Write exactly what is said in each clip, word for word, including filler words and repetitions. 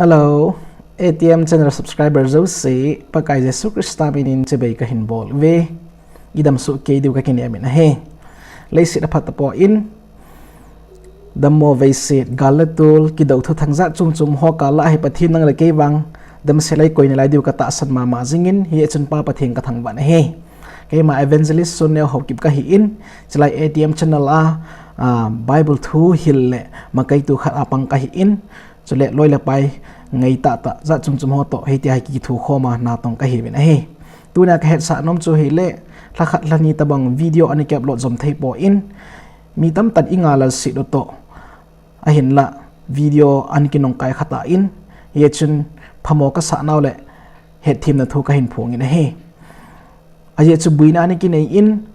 Hello, A T M channel subscriber jouse, Pakai Jesu Christa minin chibai kahin bol uve. Idam soh kei diu kakinem in ahi. Leiset aphat tapon, dammo veiset, gal le tol, kidou thuthang jat chom chom ho kah a hi Pathen nang le kei vang damsel a ikoi nalai diu katahsan mama jingin, hijeh chun Pa Pathen kathangvah in ahi. Keima Evangelist Sonneo Haokip kahin, chulai A T M channel a, a, Bible thu hil le makaitu khat a pang kahin, chule loi le pai ngai tahtah jat chom chom ho toh hitia hi kithukhom a natong kahiuvin ahi. Tunia kahetsah nom chu hile, lhakhat lhani tabang video ana ki upload jom thei pon, mi tamtah in ingahlel set u toh, ahinla video ana kinungkai kha tan, hijeh chun phamo kasah nau le hetthemna thu kahin phongin ahi. Ajeh chu boina ana kinei in,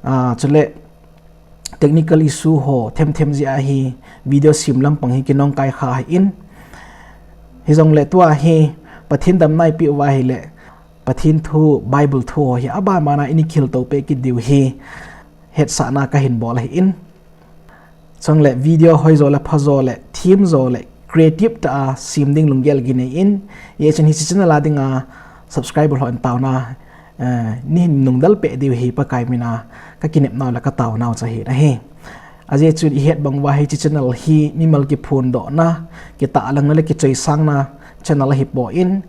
a, chule technical issue ho themthem jeh a hi video sem lampang hi kinungkai kha ahin. Hijongle tua hi Pathen damna eipeh uva ahile, Pathen thu, Bible thu ho hi aban bana ina kihilto peh kit diu hi hetsahna kahin bol ahin. Chule video hoijo le phajo le themjo le creative tah a sem ding lunggel kinei in, hijeh chun hiche channel a dinga subscriber ho in taona, eh, neihin nungdal peh diu hi Pakai mina kakinepnau le kataonau chu ahi nahi. Ajeh chun ihet bang uva hiche channel hi mimal kiphondohna, kitahlang na le kichoisang na channel ahipon,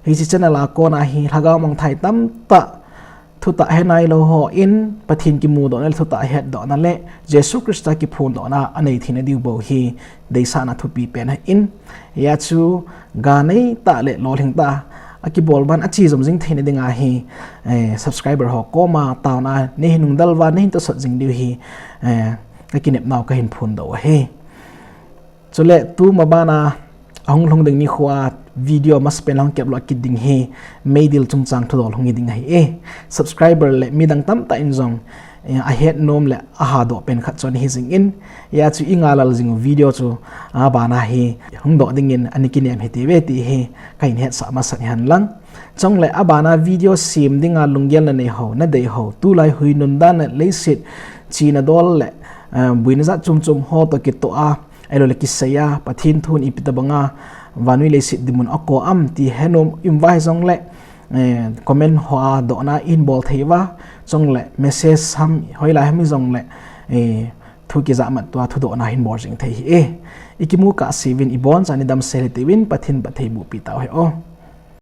hiche channel a kona hi lhagao mangthah tamtah thutah he nailou hon Pathen kimudohna le thutah hetdohna le Jesu Christa kiphondohna anei theina diu bou hi deisahna thupi pen ahin. Hijeh chun ga nei tah le lolhing tah a kibol ban a che jom jing theina dinga hi, eh, subscriber ho koma taona neihin nungdal uva neihin tosot jing diu hi, eh, kakinepnau kahin phondoh u ahi. Chule tuma bana ahung lhung ding nikho a video masapen a hung ki upload kit ding hi meidil chungchang thudol hung hi ding ahi e. Subscriber le midang tamtah in jong, eh, ahet nom le ahadoh pen khat chu ana hi jingin, hijeh chun ingahlel jing u video chu abana hi hungdoh dingin ana kinem hite uve ti hi kahin hetsah masat ahi henlang. Chule abana video sem dinga lunggel nanei ho, nadei ho, tulai huinun dan le leiset chena dol le, eh, boina jat chom chom ho toh kitoh a, ahilou le kisei a, Pathen thun ipi tobanga vannoi leiset dinmun akou am ti henom um uva hijongle, eh, comment ho a dohna ihin bol thei uva, chule message ham hoilai ham hijongle, eh, thu kijahmat tua thudohna ihin bol jing thei ahi e. Ikimu kahse uvin ibonchauvin idamsel hite uvin Pathen phattheiboh pi tau hen.